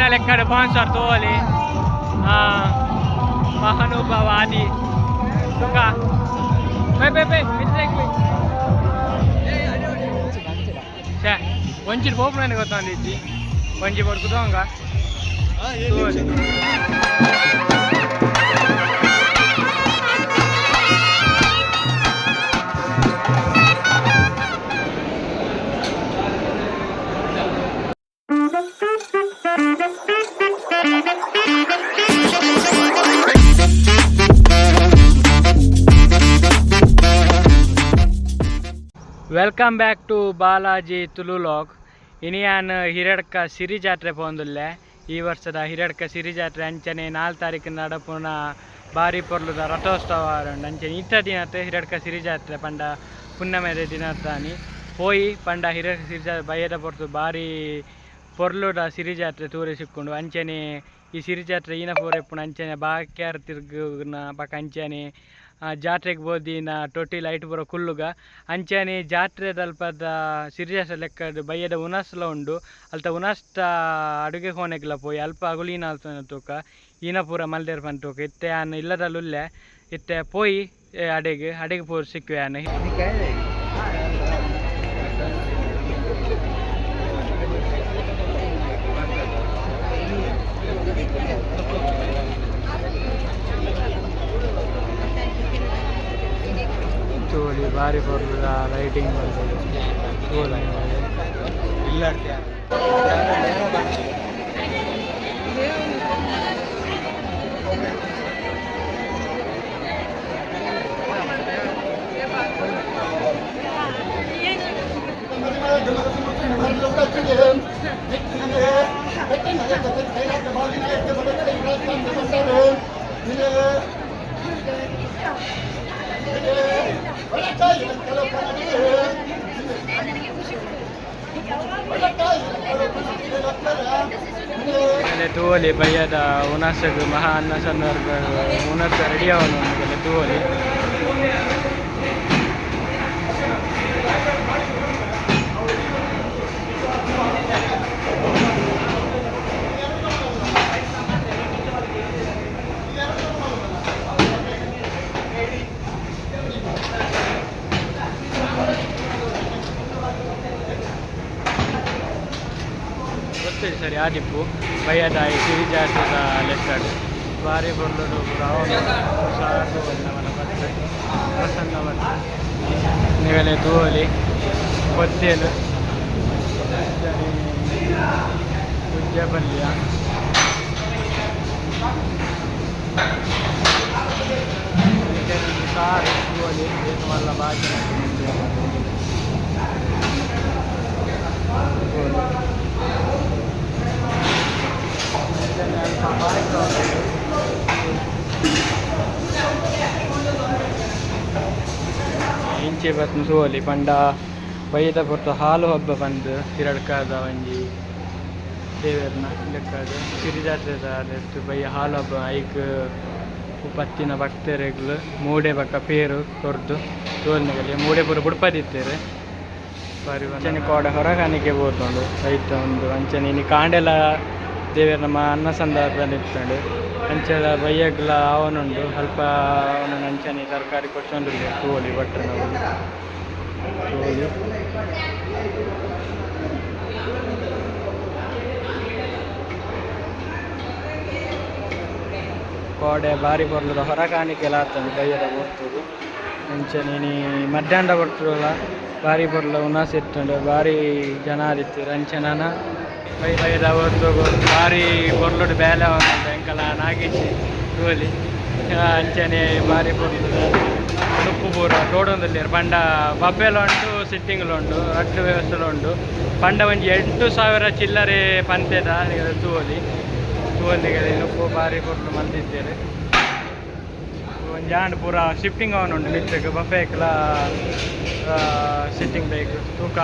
ಪನ್ಪಿನ ಲೆಕ್ಕಡ್ ಸ್ಪಾನ್ಸರ್ ತೋಲಿ ಮಹಾನುಭಾವ ಆದಿ ತುಕ bye bye bye ಮಿತ್ರ. ಛೇ, ಒಂಚಿಡ್ ಪೋಪುನ ಗೊತ್ತೊಂದಿಜ್ಜಿ, ಒಂಜಿ ಪೊರ್ತು ತೋಂಗ. Welcome back to Balaji Tulu vlog. ಇನಿಯಾನ್ Hiradka ಸಿರಿ ಜಾತ್ರೆ ಪೋಂದುಲ್ಲೆ. ಈ ವರ್ಷದ ಹಿರಡ್ಕ ಸಿರಿ ಜಾತ್ರೆ ಅಂಚನೆ 4 ತಾರೀಕು ನಡಪುನ ಬಾರಿ ಪೊರ್ಲುದ ರಥೋತ್ಸವ ಉಂಡು. ಅಂಚನೆ ಇತ್ತ ದಿನತೆ ಹಿರಡ್ಕ ಸಿರಿ ಜಾತ್ರೆ ಪಂಡ ಪುಣ್ಣಮೆದ ದಿನತಾನಿ ಪೋಯಿ ಪಂಡ ಹಿರಡ್ಕ ಸಿರಿ ಜಾತ್ರೆ ಬಯ್ಯದ ಪೊರ್ತು ಬಾರಿ ಪೊರ್ಲುದ ಸಿರಿ ಜಾತ್ರೆ ತೂರೆ ಸಿಕ್ಕುಂಡು. ಅಂಚನೆ ಈ ಸಿರಿ ಜಾತ್ರೆ ಈನ ಪೂರ ಇಪ್ಪುಂಡು. ಅಂಚನೆ ಬಾಕ್ಯಾರ್ ತಿರ್ಗುನ ಬೊಕ ಅಂಚನೆ ಜಾತ್ರೆಗ್ ಪೋದಿನ ತೊಟ್ಟಿ ಲೈಟ್ ಪೂರ ಕುಲ್ಲುಗ. ಅಂಚನೆ ಜಾತ್ರೆದಲ್ಪದ ಸಿರಿ ಜಾತ್ರೆ ಲೆಕ್ಕಡ್ ಬಯ್ಯದ ಉನಸ್ಲ ಉಂಡು. ಅಲ್ತ ಉನಸ್ತ ಅಡುಗೆ ಕೋಣೆಗ್ಲ ಪೋಯಿ ಅಲ್ಪ ಅಗುಲೀನ ತೂಕ ಈನ ಪೂರ ಮಲ್ದೆರ್ ಪಂದ್ ತೂಕ. ಇತ್ತೆ ಯಾನ್ ಇಲ್ಲದಲ್ಲ ಉಲ್ಲೆ, ಇತ್ತೆ ಪೋಯಿ ಅಡೆಗ್ ಅಡೆಗ್ ಪೋರ್ ಸಿಕ್ಕುವೆ ಯಾನ್. ತೋಲಿ ಬಾರಿ ಪೊರ್ಲುದ ಲೈಟಿಂಗ್ ತೋಲಿ. ತೂವೊಲಿ ಬಯ್ಯದ ಉನಸಗ್ ಮಹಾ ಅನ್ನ ಸಂದರ್ಭ ಉನಸ ರೆಡಿ ಆವೊಂದು ಉಂಡು ತೂವೊಲಿ. ಗೊತ್ತಿದೆ ಸರಿ ಆದಿಪ್ಪು ಬಯ್ಯದ ಈ ಸಿರಿ ಜಾತ್ರೆದ ಲೆಕ್ಕಡ್ ಬಾರಿ ಪೊರ್ಲುಡು ಪೂರ ಹುಷಾರು ನಮನ ಭಟ್ರು ಪ್ರಸನ್ನ ಭಟ್ರು. ನಿಗಲೆ ತೂವೊಲಿ ಕೊತ್ತೇಲು ಉಜ್ಜೆ ಪಲ್ಯ. ಅಂಚನೆ ಸಾರು ತೂವೊಲಿ ಏತ್ ಮಲ್ಲ ಬಾಜನ. ತೂವೊಲಿ ಅಂಚನೆ ಅಲ್ಪ ಪಾಯಸ ಉಂಡು. ಇಂಚೆ ಬತ್ತ್ನ ತೂವೊಲಿ ಪಂಡ ಬಯ್ಯದ ಪೊರ್ತು ಹಾಲು ಹಬ್ಬ ಪಂದ್ ಹಿರಡ್ಕದ ಒಂಜಿ ದೇವೆರ್ನ ಲೆಕ್ಕಡ್ ಸಿರಿ ಜಾತ್ರೆದ ಲೆತ್ತು ಬಯ್ಯ ಹಾಲು ಹಬ್ಬ. ಐಕ್ ಪತ್ತಿನ ಭಕ್ತೆರೆಗ್ಲು ಮೂಡೆ ಬೊಕ್ಕ ಪೇರು ಕೊರ್ದು ತೋಲ್ನೆಗಲಿ ಮೂಡೆ ಪೂರ ಬುಡ್ಪದಿತ್ತೆರ್ ಬಾರಿ. ಅಂಚನೆ ಕೋಡೆ ಹೊರಗಾನಿಕೆ ಪೋತುಂಡು ಐತ ಉಂದು. ಅಂಚನೆ ಇನಿ ಕಾಂಡೆಲ ದೇವೆರ್ನ ಅನ್ನ ಸಂದರ್ಭ ಇತ್ತುಂಡು. ಅಂಚಲ ಬಯ್ಯಗ್ಲ ಆವೊಂದುಂಡು ಅಲ್ಪ ಅವನನ್ನು. ಅಂಚನೆ ತರಕಾರಿ ಕೊರ್ಚೊಂದುಲ್ಲೆರ್ ತೂವೊಲಿ ಭಟ್ರೆನವುಲು ತೂವೊಲಿ. ಕೋಡೆ ಬಾರಿ ಪೊರ್ಲುದ ಹೊರ ಕಾಣಿಕೆಲ ಆತುಂಡು ಬಯ್ಯದ ಪೊರ್ತುಗು. ಅಂಚನೆ ಇನಿ ಮಧ್ಯಾಹ್ನದ ಪೊರ್ತುಡುಲ ಬಾರಿ ಪೊರ್ಲು ಉನಸ್ ಇತ್ತುಂಡು, ಬಾರಿ ಜನ ಆದಿತ್ತೆರ್. ಅಂಚೆ ನನ ಬಯ್ಯದ ಪೊರ್ತುಗು ಬಾರಿ ಪೊರ್ಲುಡು ಬೇಲೆ ಆವೊಂದುಂಡು ಎಂಕಲ ನಾಗೇಶ್ ತೂವೊಲಿ. ಅಂಚನೆ ಬಾರಿ ಪೊರ್ಲುದ ನುಪ್ಪು ಪೂರ ತೋಡೊಂದುಲ್ಲೆರ್. ಪಂಡ ಬಫೆಲ ಉಂಡು, ಸಿಟ್ಟಿಂಗ್ಲ ಉಂಡು, ರಡ್ಡ್ ವ್ಯವಸ್ಥೆಲ ಉಂಡು. ಪಂಡ ಒಂಜಿ 8000 ಚಿಲ್ಲರೆ ಪಂತೆದ ತೂವೊಲಿ. ತೂವೊಲಿ, ನುಪ್ಪು ಬಾರಿ ಪೊರ್ಲು ಮಲ್ದಿತ್ತೆರ್. ಒಂಜಿ ಆಂಡ್ ಪೂರ ಶಿಫ್ಟಿಂಗ್ ಆವೊಂದುಂಡು ಮಿತ್ತುಗ್ ಬಫೆಕ್ಲ ಸಿಟ್ಟಿಂಗ್ ಬೇಕ್ ತೂಕ.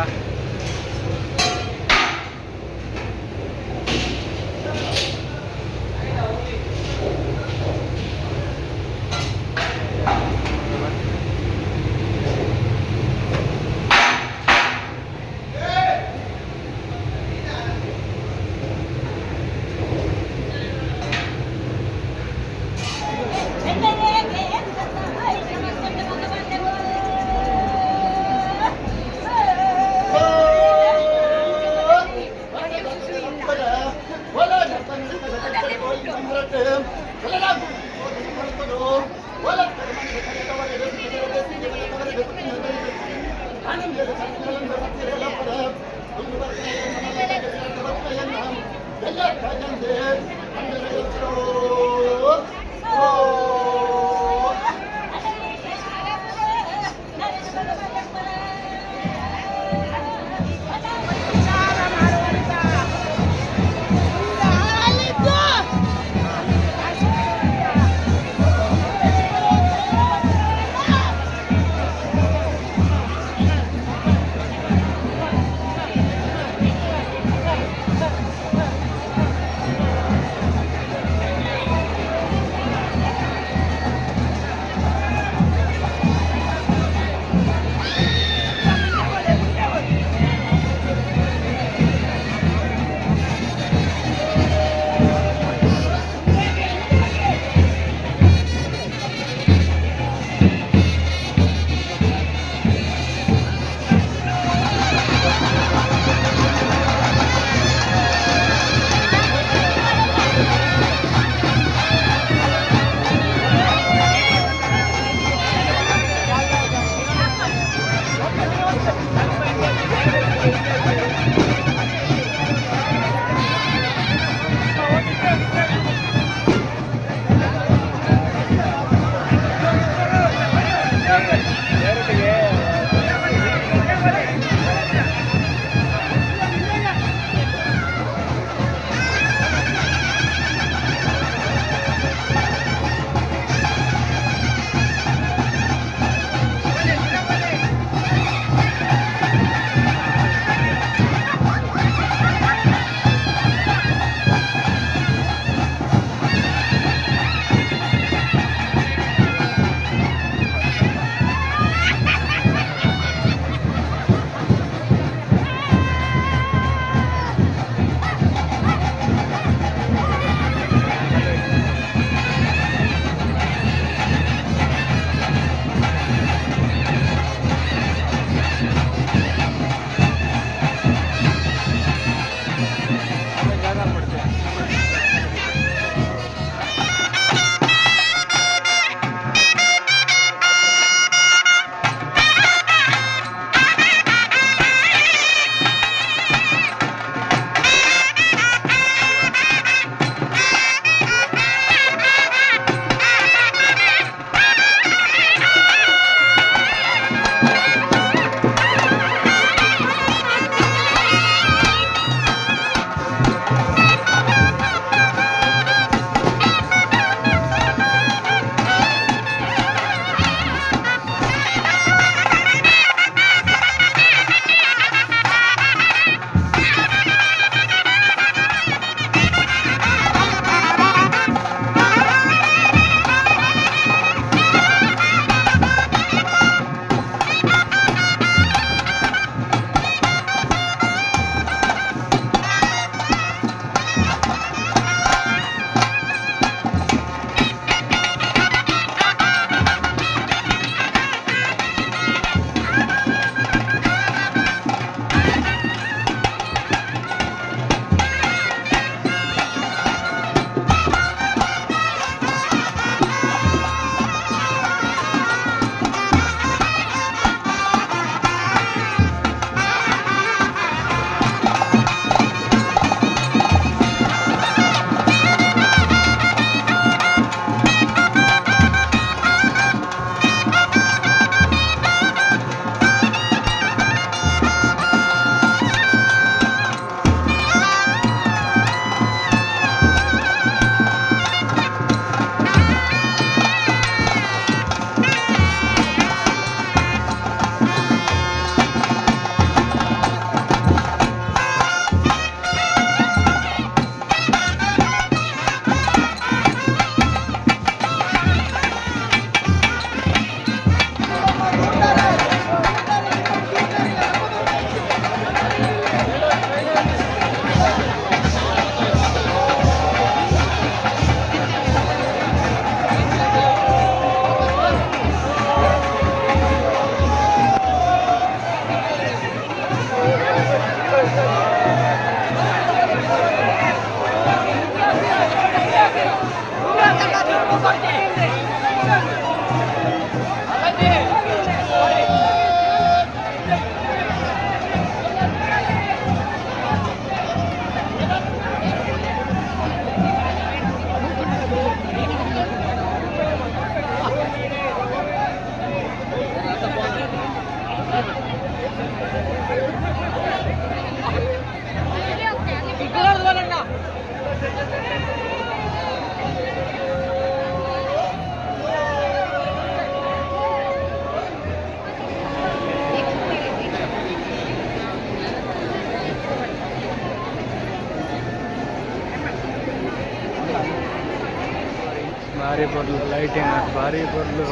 ಬಾರಿ ಪೊರ್ಲು ಲೈಟಿಂಗ್ ಬಾರಿ ಪೊರ್ಲು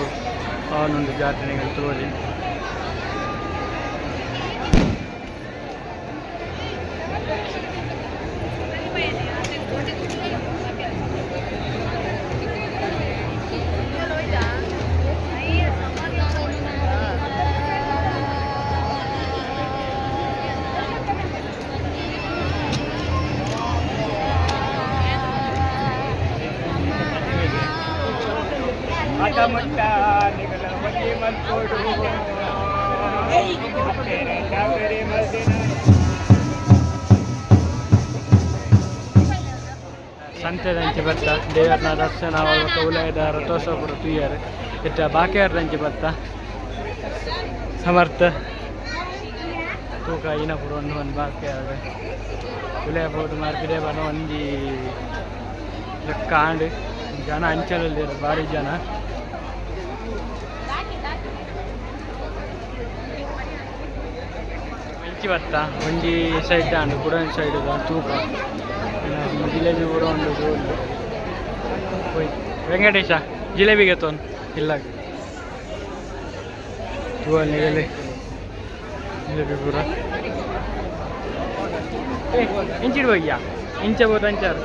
ಆವೊಂದುಂಡು ಜಾತ್ರೆ ನಿಕುಲು ತೂವೊಲಿ. ಸಂತೆದಂಚಿ ಬತ್ತ ದೇವರ್ನ ದರ್ಶನ ಉಲೈದ ರಥೋತ್ಸವ ಪೂರ ತೂಯೆರ್ ಇತ್ತೆ ಬಾಕಿಯಾರ್ದಂಚಿ ಬತ್ತ ಸಮರ್ಥ ತೂಕ ಇನ ಪೂರ ಒಂದು ಒಂದು ಬಾಕಿಯಾರ್ ಉಲಯ ಪೋದು ಮಾರ್ಪಿದೆ ಬನ ಒಂಜಿ ಲೆಕ್ಕ ಆಂಡ್ ಜನ ಅಂಚಲುಲ್ಲೆರ್ ಬಾರಿ ಜನ. ಇಂಚಿ ಬತ್ತ ಒಂಜಿ ಸೈಡ್ ಆಂಡ್ ಕುಡ ಒಂಜಿ ಸೈಡ್ ತೂಕ ಜಿಲೇಬಿ ಪೂರ ಉಂಡು ತೂವೊಲಿ. ಪೋಯ್ ವೆಂಕಟೇಶ ಜಿಲೇಬಿ ಗೆತೊನ್ ಇಲ್ಲಗ್ ತೂವೊಲಿ ನಿಗಲೆ ಜಿಲೇಬಿ ಪೂರ. ಇಂಚಿಡ್ ಪೋಯ್ಯ ಇಂಚ ಪೋದು ಅಂಚಾರ್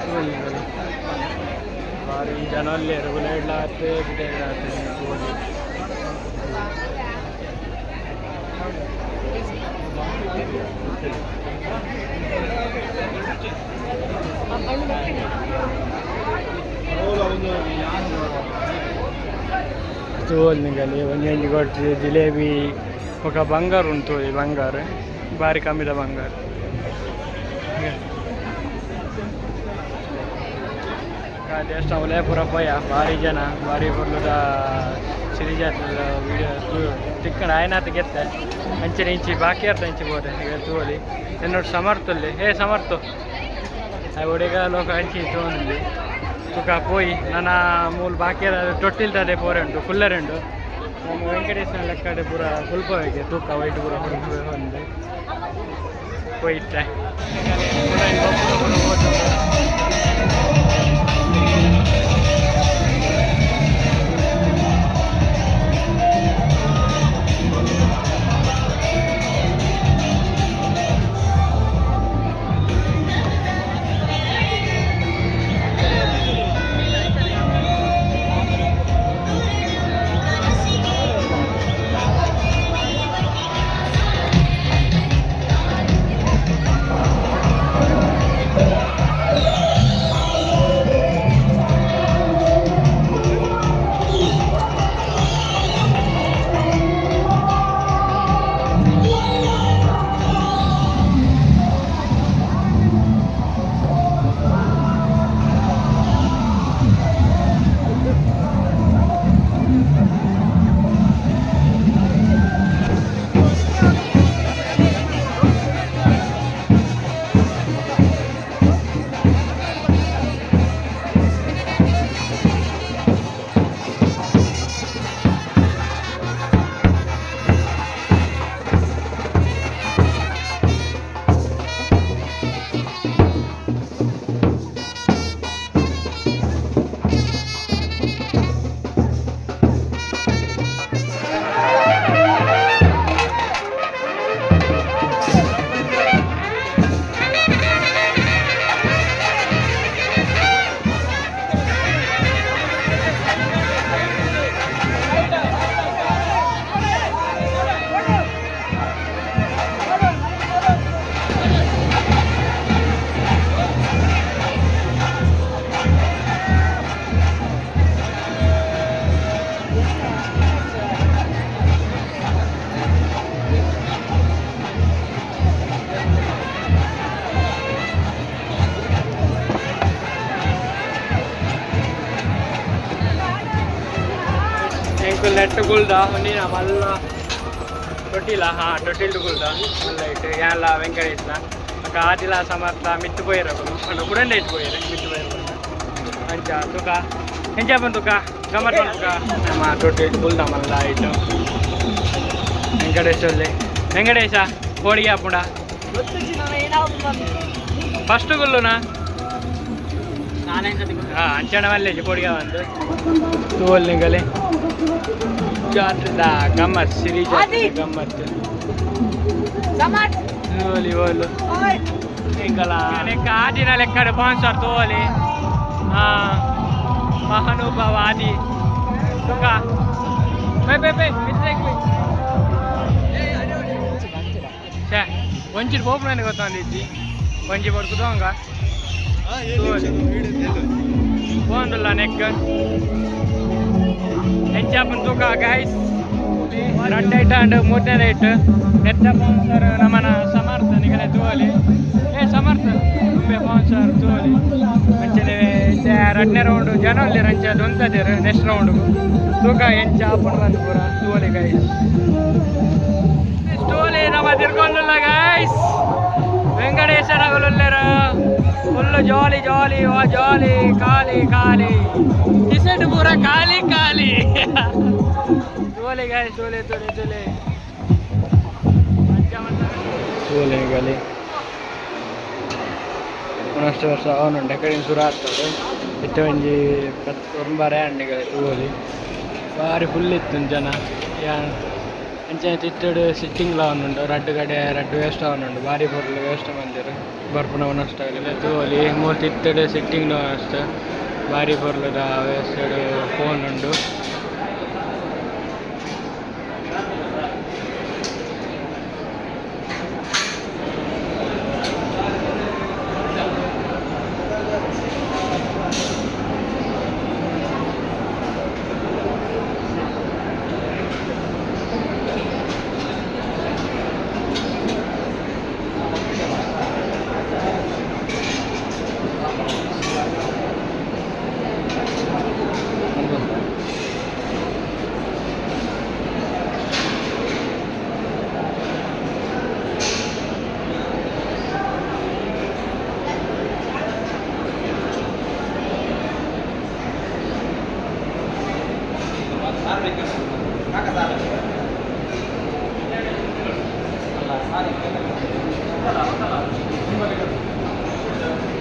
ತೂವೊಲಿ ನಿಗಲೆ ಬಾರಿ ಜನ ಉಲ್ಲೆರ್ ಉಲಯಿಡ್ಲ ಆತ್ ಪಿದಯಿಡ್ಲ ಆತ್ ತೂವೊಲಿ. ತೂವೊಲಿ ನಿಗಲೆ ಒಂಜಿ ಒಂಜಿ ಕೊರ್ದು ಜಿಲೇಬಿ ಬೊಕ ಬಂಗಾರ ಉಂಡು ತೂವೊಲಿ ಬಂಗಾರ ಬಾರಿ ಕಮ್ಮಿದ ಬಂಗಾರ. ದೇವಸ್ಥಾನ ಉಲಯ ಪೂರ ಪೋಯ ಬಾರಿ ಜನ ಬಾರಿ ಪೊರ್ಲುದ ಸಿರಿ ಜಾತ್ರೆದ ವಿಡಿಯೋ ತಿಕ್ಕಂಡ್ ಆಯನಾತ್ ಗೆತ್ತೆ ಅಂಚನೆ ಇಂಚಿ ಬಾಕಿಯಾರ್ದ ಇಂಚಿ ಪೋತೆ ನಿಗಲೆ ತೂವೊಲಿ. ಎನ್ನೋಡು ಸಮರ್ಥ ಉಲ್ಲೆ ಹೇ ಸಮರ್ಥ ಒಡೆಗ ಲೋಕ ಅಂಚಿ ತೂವೊಂದುಲ್ಲೆ ತುಕ ಪೋಯಿ ನನ ಮೂಲು ಬಾಕಿಯಾರ ತೊಟ್ಟಿಲ್ದಡೆ ಪೋರೆ ಉಂಡು ಕುಲ್ಲರೆ ಉಂಡು ನಮ್ಮ ವೆಂಕಟೇಶನ ಲೆಕ್ಕಡೆ ಪೂರ ಕುಲ್ಪವೆಗೆ ತೂಕ ವೈಟ್ ಪೂರ ಹೊಂದು ಪೋಯಿತ್ತೆ. ನೆಟ್ ಗುಲ್ದ ಒಂದಿನ ಮಲ್ಲ ತೊಟ್ಟಿಲ ಹಾಂ ತೊಟ್ಟಿಲ್ಡು ಗುಲ್ದ ಮಲ್ಲ ಇಟ್ಟು ಯಾನ್ಲ ವೆಂಕಟೇಶ್ಲ ಬೊಕ ಆದಿಲ ಸಮರ್ಥ ಮಿತ್ತು ಪೋಯೆರ್ ಅಕುಲು ಪಂಡ ಕುಡಂಡೆ ಇಟ್ಟು ಪೋಯೆರ್ ಮಿತ್ತು ಪೋಯೆರ್ ಪಂಡ ಅಂಚ ತುಕ ಎಂಚ ಆಪುಂಡು ತುಕ ಗಮ್ಮತ್ ಮನ್ಪುಗ ನಮ್ಮ ತೊಟ್ಟಿಲ್ಡು ಗುಲ್ದ ಮಲ್ಲ ಇಟ್ಟು ವೆಂಕಟೇಶ್ ಉಲ್ಲೆ ವೆಂಕಟೇಶ ಹೋಳಿಗೆ ಆಪುಂಡ ಫಸ್ಟ್ ಗುಲ್ಲುನಾ. ಹಾಂ ಅಂಚಣ ಮಲ್ಲೇಜಿ ಪೊಡಿಗೆ ಬಂದು ತೋಲ್ ನಿಗಲೆ ಜಾತ್ರೆದ ಗಮ್ಮತ್ ಸಿರಿ ಜಾತ್ರೆ ಗಮ್ಮತ್ ತೋಲಿ ಓಲು ಎಂಕಲ ಲೆಕ್ಕ ಆದಿನ ಲೆಕ್ಕಡ್ ಸ್ಪಾನ್ಸರ್ ತೋಲಿ ಹಾಂ ಮಹಾನುಭಾವ ಆದಿ ತುಕ ಬೈ ಬೈ ಬೈ ಮಿತ್ರ. ಛೇ, ಒಂಚೂರು ಪೋಪುನ ಗೊತ್ತೊಂದಿಜ್ಜಿ ಒಂಜಿ ಪೊಡ್ಕು ತೋಂಗ ಪೋಂಡುಲ್ಲ ನೆಕ್ ಎಂಚಾಪನ್ ತೂಕ ಗೈಸ್. ರಡ್ಡ್ ಐಟ್ ಅಂಡ್ ಮೂರನೇ ರೈಟ್ ನೆತ್ತ ಸ್ಪಾನ್ಸರ್ ನಮನ ಸಮರ್ಥ ನಿಗಲೆ ತೂವಲಿ. ಏ ಸಮರ್ಥ ತುಂಬೆ ಸ್ಪಾನ್ಸರ್ ತೂವಲಿ. ಅಂಚನೆ ಇತ್ತೆ ರಡ್ಡನೇ ರೌಂಡ್ ಜನ ಉಲ್ಲೆರ್, ಅಂಚ ದೊಂತದೆರ್. ನೆಕ್ಸ್ಟ್ ರೌಂಡ್ ತೂಕ ಎಂಚ ಆಪುಂಡು ಬಂದು ಪೂರ ತೂವಲಿ ಗೈಸ್. ಸ್ಟೋಲಿ ನಮ್ಮ ತಿರ್ಗೊಂದುಲ್ಲ ಗೈಸ್. ವೆಂಕಟೇಶ್ವರ ಫುಲ್ ಜಾಲಿ ಜಾಲಿ ವಾ ಜಾಲಿ. ಖಾಲಿ ಖಾಲಿ ಟಿಸೆಟ್ ಪೂರ ಖಾಲಿ ಖಾಲಿ. ತೋಲೆ ಗಾಯ್ಸ್, ತೋಲೆ ತೋಲೆ ತೋಲೆ ತೋಲೆ ಗಲಿ. ಪುನಶ್ಚ ವರ್ಷ ಅವನುಂಡು ಎಕಡಿನ ಸುರ ಆಗ್ತದೆ. ಇತ್ತೆ ಒಂಜಿ 10 ಒರ್ಂಬಾರೆ ಅಂಡಿಗಲೆ ತೂವೊಲಿ. ಬಾರಿ ಫುಲ್ ಇತ್ತು ಜನ. ಯಾನ್ ಅಂಚನೆ ತಿತ್ತುಡು ಸಿಟ್ಟಿಂಗ್ಲ ಉಂಡು. ರಡ್ಡ್ ಕಡೆ ರಡ್ಡ್ ವೇಸ್ಟ್ ಅವನುಂಡು. ಬಾರಿ ಪೊರ್ಲು ವೇಸ್ಟ್ ಮಂದೆರ್ ಬರ್ಪುನ ಉನಸ್ತ ತೂವೊಲಿ. ಮೂಲು ತಿತ್ತುಡು ಸಿಟ್ಟಿಂಗ್ ಅಷ್ಟೆ. ಬಾರಿ ಪೊರ್ಲುದ ವೇಸ್ಟೆಡ್ ಫೋನ್ ಉಂಡು.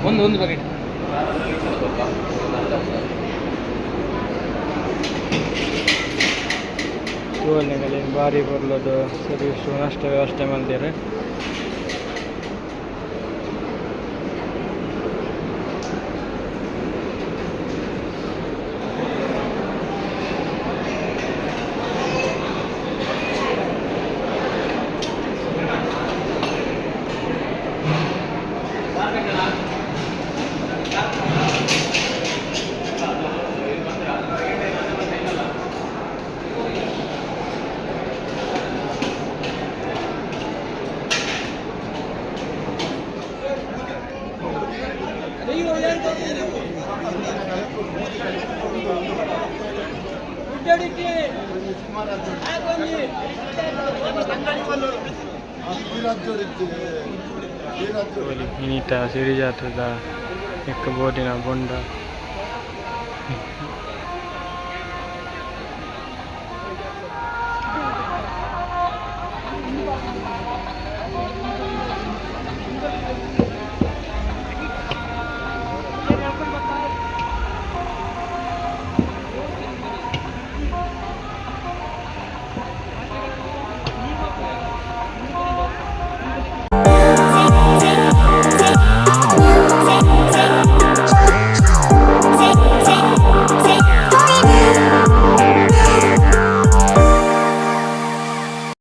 ಒಂದು ಒಂದು ಬಕೆಟ್. ತೂವೊಲಿ, ಬಾರಿ ಪೊರ್ಲುದು ಸರ್ವಿಸ್ ಉನಸ್ತ ವ್ಯವಸ್ಥೆ ಮಲ್ದೆರ್. ತೂವೊಲಿ, ಇನಿತ ಸಿರಿ ಜಾತ್ರೆದ ಎಕ್ಕ ಬೋದಿನ ಬೊಂಡ.